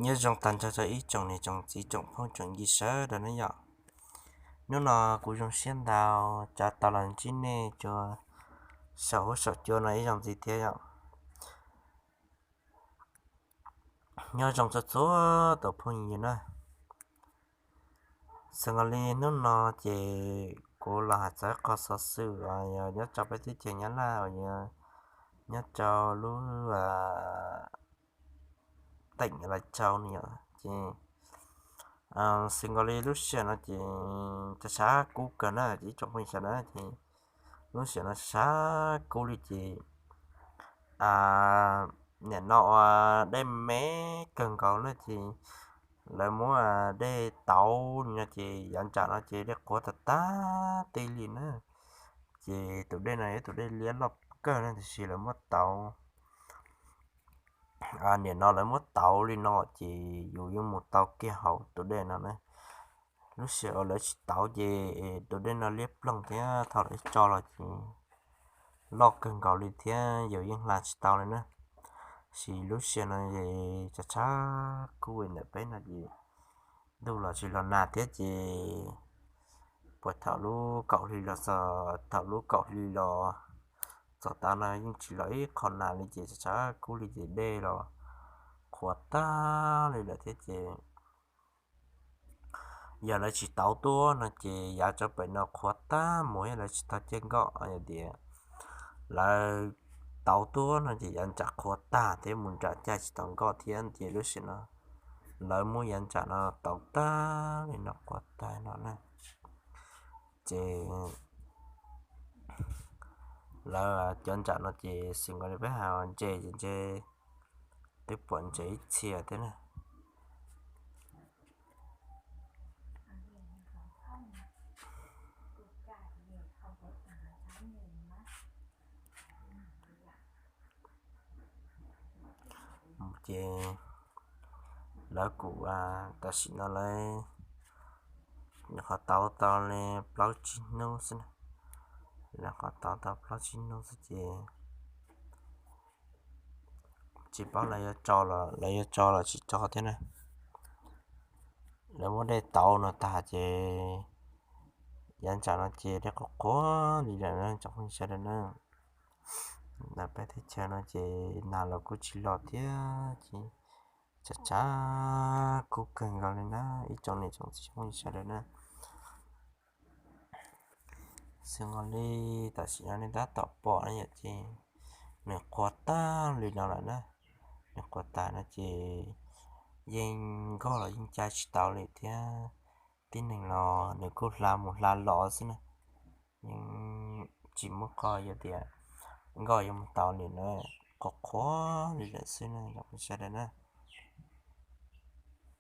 Nyob zoo tag nrho rau ib tsoom niam tsoom txiv tsoom phooj tsoom ywg sawv daws na yom. Hnub no kuv zoo siab ntau rov tau los ntsib nej rua saum huab saum cua no ib zaug ntxiv thiab yom. Nyob zoo txhua txhua tus phooj ywg na. Xws li hnub no ces kuv los hais txog qhov xov xwm uas yog nyob rau peb teb chaws Nyab Laj uas yog nyob rau lub teem Lais Tsau no yom. Ces xws li lub sij hawm no ces tshav tshav kub kawg na ces ib tsoom phooj ywg sawv daws na, ces lub sij hawm no tshav kub li ces nim no uas dej me kawg nkaus na ces lawv muab dej tauv li no ces yav nram no ces dej qhuav tag tag tib li na. Ces tus dej no yog tus dej liab loj kawg na tiam sis lawv muab tauv, nim no lawv muab tauv li no ces yus yeej mus tau kiag hauv tus dej no na. Lub sij hawm uas lawv tsis tauv ces tus dej no liab ploog thiab thaum lawv tso los ces loj kawg nkaus li thiab yus yeej hla tsis tau li na. Tab sis lub sij hawm no es tshav tshav kub ntawm peb no ces ntuj los tsis los nag thiab ces puag thaum lub kaum hli los txog thaum lub kaum hli los txog tav no yeej tsis los ib qho nag li ces tshav tshav kub li ces dej los qhuav tag li lawm thiab ces yog lawv tsis tauv tuaj no ces yav tsau pem no qhuav tag mus thiab lawv tsis tau ciaj nkoj. Yog tias lawv tauv tuaj no ces yav nram qhuav tag thiab mus nram caj tsis tau nkoj thiab ces lub sij hawm no lawv muab yav nram no tauv tag li no qhuav tag no na. Ces lawv cov nram no ces xws li peb hais ntses ces ntses twb pom ntses ib txhia thiab na. Ces lawv kuj tam sim no lawv nyuam qhuav tauv tau li plaub tsib hnub xwb na. Lawv nyuam qhuav tauv tau plaub tsib hnub xwb ces tsis paub lawv yuav tso los lawv yuav tso los tsis tso thiab na. Lawv muab dej tauv no tag ces yav nram no ces dej qhuav qhuav li lawm na tsoom phooj ywg sawv daws na. Ntawm peb teb chaws no ces nag los kuj tsis los thiab ces tshav tshav kub kawg nkaus li na ib tsoom niam tsoom txiv phooj ywg sawv daws na. Xws li tam sim no nej tab tom pom no yom ces nws qhuav tag li no lawm na. Nws qhuav tag no ces yeej nkoj los yeej cai tsis tau li thiab tib neeg los nws kuj hla mus hla los xwb na. Yeej tsis muaj qhov yuav tias nkoj yuav mus tau li na, qhuav qhuav li lawm xwb na tsoom phooj ywg sawv daws na.